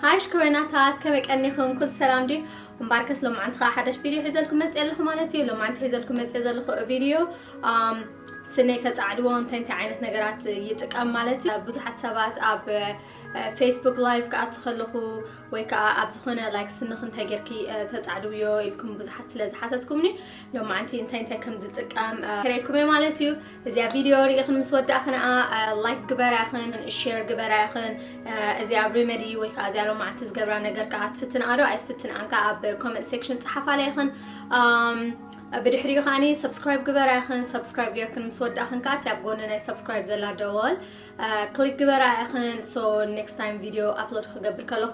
ኣሽ ኮረናታት፣ ከመይ ቀኒኹም? ኩሉ ሰላም ድዩ? እምበኣርከስ ሎማዓንቲ ኸዓ ሓደሽ ቪድዮ ሒዘልኩም መፅእ ኣለኹ ማለት እዩ። ሎማዓንቲ ሒዘልኩም መፅእ ዘለኹ ቪድዮ፣ ኣም፣ ስነይ ከፃዕድዎ እንታይ እንታይ ዓይነት ነገራት ይጥቀም ማለት እዩ። ብዙሓት ሰባት ኣብ፣ እ፣ ፌስቡክ ላይቭ ክኣቱ ከለኹ ወይ ከዓ ኣብ ዝኾነ ላይክ ስንኺ እንታይ ጌርኪ፣ እ፣ ተፃዕድውዮ ኢልኩም ብዙሓት ስለ ዝሓተትኩምኒ፣ ሎማዓንቲ እንታይ እንታይ ከም ዝጥቀም፣ እ፣ ከርእየኩም እየ ማለት እዩ። እዚኣ ቪድዮ ርኢኽን ምስ ወዳእኽንኣ፣ እ፣ ላይክ ግበራ ኢኽን፣ ሼር ግበራ ኢኽን። እ፣ እዚኣ ሪመዲ ወይ ከዓ እዚኣ ሎማዓንቲ ዝገብራ ነገር ከዓ ትፍትንኣ ዶ ኣይትፍትንኣን ከዓ ኣብ ኮመንት ሴክሽን ፀሓፋለይ ኢኽን። ኣም፣ ብድሕሪኡ ከዓኒ ሰብስክራይብ ግበራ ኢኽን። ሰብስክራይብ ጌርክን ምስ ወዳእኽን ከዓ እቲ ኣብ ጎኒ ናይ ሰብስክራይብ ዘላ ደወል፣ እ፣ ክሊክ ግበራ ኢኽን። ሶ ኔክስት ታይም ቪድዮ ኣፕሎድ ክገብር ከለኹ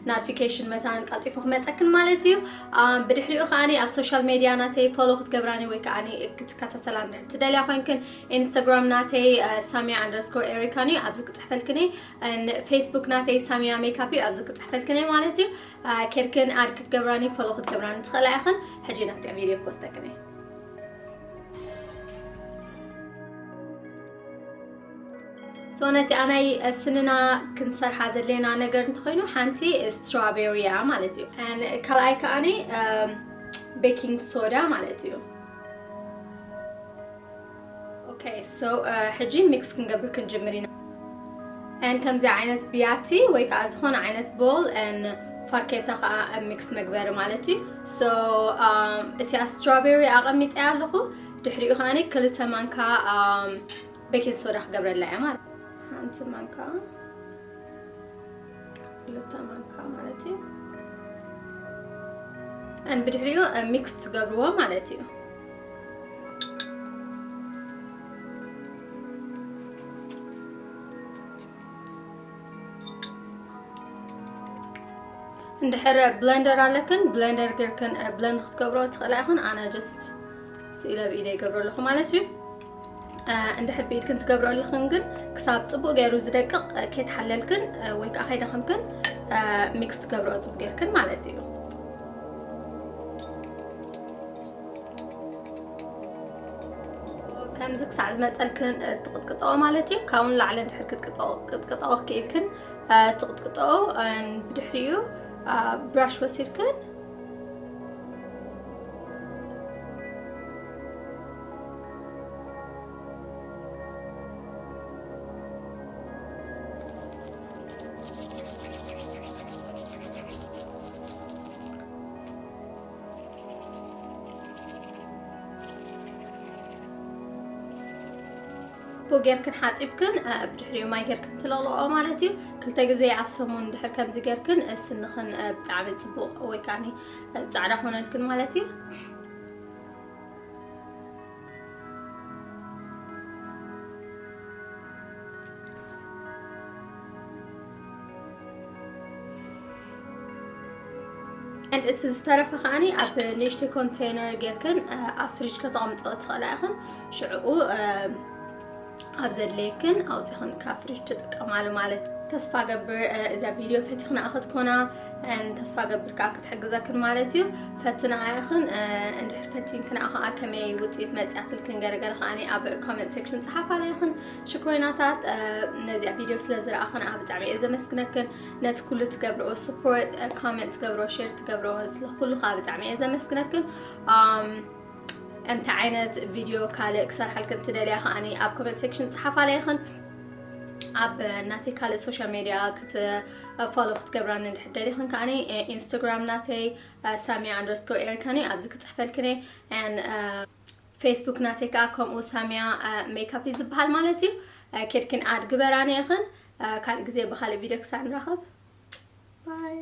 ኖቲፊኬሽን መታን ቀልጢፉ ክመፀክን ማለት እዩ። ኣም፣ ብድሕሪኡ ከዓኒ ኣብ ሶሻል ሜድያ ናተይ ፎሎ ክትገብራኒ ወይ ከዓኒ ክትከታተላ እንድሕር ትደልያ ኮይንክን፣ ኢንስታግራም ናተይ፣ እ፣ ሳሚያ ኣንደርስኮር ኤሪካን እዩ፣ ኣብዚ ክፅሕፈልክን እየ። ን ፌስቡክ ናተይ ሳሚያ ሜካፕ እዩ፣ ኣብዚ ክፅሕፈልክን እየ ማለት እዩ። እ፣ ኬድክን ኣድ ክትገብራኒ ፎሎ ክትገብራኒ ትኽእላ ኢኽን። ሕጂ ናብቲ ቪድዮ ክወስደክን እየ። ሶ ነቲ ኣናይ ስንና ክንሰርሓ ዘድልየና ነገር እንተኾይኑ ሓንቲ ስትራቤሪ እያ ማለት እዩ። And ካልኣይ ከዓኒ፣ እም፣ ቤኪንግ ሶዳ ማለት እዩ። ኦኬ፣ ሶ፣ እ፣ ሕጂ ሚክስ ክንገብር ክንጅምር ኢና። And ከምዚ ዓይነት ብያቲ ወይ ከዓ ዝኾነ ዓይነት ቦል and ፋርኬታ ከዓ ሚክስ መግበሪ ማለት እዩ። ሶ፣ እም፣ እቲ ስትራቤሪ ኣቐሚጠያ ኣለኹ። ድሕሪኡ ከዓኒ ክልተ ማንካ፣ እም፣ ቤኪንግ ሶዳ ክገብረላ እየ ማለት። ሓንቲ ማንካ፣ ክልተ ማንካ ማለት እዩ። And ብድሕሪኡ፣ እ፣ ሚክስ ትገብርዎ ማለት እዩ። እንድሕር ብለንደር ኣለክን፣ ብለንደር ጌርክን፣ እ፣ ብለንድ ክትገብሮ ትኽእላ ኢኽን። ኣነ ጀስት ስኢለ ብኢደ ይገብሮ ኣለኹ ማለት እዩ። እ፣ እንድሕር ብኢድክን ትገብሮ ኣለኽን ግን ክሳብ ጽቡቕ ገይሩ ዝደቅቕ፣ እ፣ ከይተሓለልክን፣ እ፣ ወይ ከዓ ከይደኸምክን፣ እ፣ ሚክስ ትገብሮ ጽቡቕ ጌርክን ማለት እዩ። ከምዚ ክሳዕ ዝመጸልክን፣ እ፣ ትቕጥቅጠኦ ማለት እዩ። ካብኡ ንላዕሊ እንድሕር ክትቅጥኦ-፣ ክትቅጥቅጥኦ ክኢልክን፣ እ፣ ትቕጥቅጠኦ፣ እ፣ ብድሕሪኡ፣ እ፣ ብራሽ ወሲድክን ጌርክን ሓጺብክን፣ እ፣ ብድሕሪኡ ማይ ጌርክን ትለቕልቆ ማለት እዩ። ክልተ ግዜ ኣብ ሰሙን ድሕር ከምዚ ጌርክን፣ እ፣ ስንኽን፣ እ፣ ብጣዕሚ ጽቡቕ ወይ ከዓኒ፣ እ፣ ጻዕዳ ኮነልክን ማለት እዩ። And እቲ ዝተረፈ ከዓኒ ኣብ ንእሽተይ ኮንቴነር ጌርክን፣ እ፣ ኣብ ፍሪጅ ከተቐምጦ ትኽእላ ኢኽን። ሽዕኡ፣ እ፣ ኣብ ዘድለየክን ኣውፂኽን ካብ ፍሪጅ ትጥቀማሉ ማለት እዩ። ተስፋ ገብር፣ እ፣ እዛ ቪድዮ ፈቲኽንኣ ክትኮና፣ ን ተስፋ ገብር ከዓ ክትሕግዘክን ማለት እዩ። ፈትንኣ ኢኽን፣ እ፣ እንድሕር ፈቲንክንኣ ከዓ ከመይ ውፅኢት መፅያትልክን ገለገለ ከዓኒ ኣብ ኮመንት ሴክሽን ፀሓፋለይ ኢኽን። ሽኮሪናታት፣ እ፣ ነዚኣ ቪድዮ ስለ ዝረኣኽንኣ ብጣዕሚ እየ ዘመስግነክን። ነቲ ኩሉ ትገብርኦ ስፖርት፣ እ፣ ኮመንት ትገብርኦ፣ ሼር ትገብርኦ፣ ስለ ኩሉ ከዓ ብጣዕሚ እየ ዘመስግነክን። ኣም፣ እንታይ ዓይነት ቪድዮ ካልእ ክሰርሓልክን ትደልያ ከዓኒ ኣብ ኮመንት ሴክሽን ፀሓፋለይ ኢኽን። ኣብ ናተይ ካልእ ሶሻል ሜድያ ክት-፣ ፎሎ ክትገብራኒ እንድሕር ደሊኽን ከዓኒ፣ እ፣ ኢንስታግራም ናተይ፣ እ፣ ሳሚያ ኣንደርስኮር ኤሪካን እዩ፣ ኣብዚ ክፅሕፈልክን እየ። And፣ እ፣ ፌስቡክ ናተይ ከዓ ከምኡ ሳሚያ፣ እ፣ ሜካፕ እዩ ዝበሃል ማለት እዩ። እ፣ ኬድክን ኣድ ግበራኒ ኢኽን። እ፣ ካልእ ግዜ ብኻልእ ቪድዮ ክሳዕ ንራኸብ። ባይ።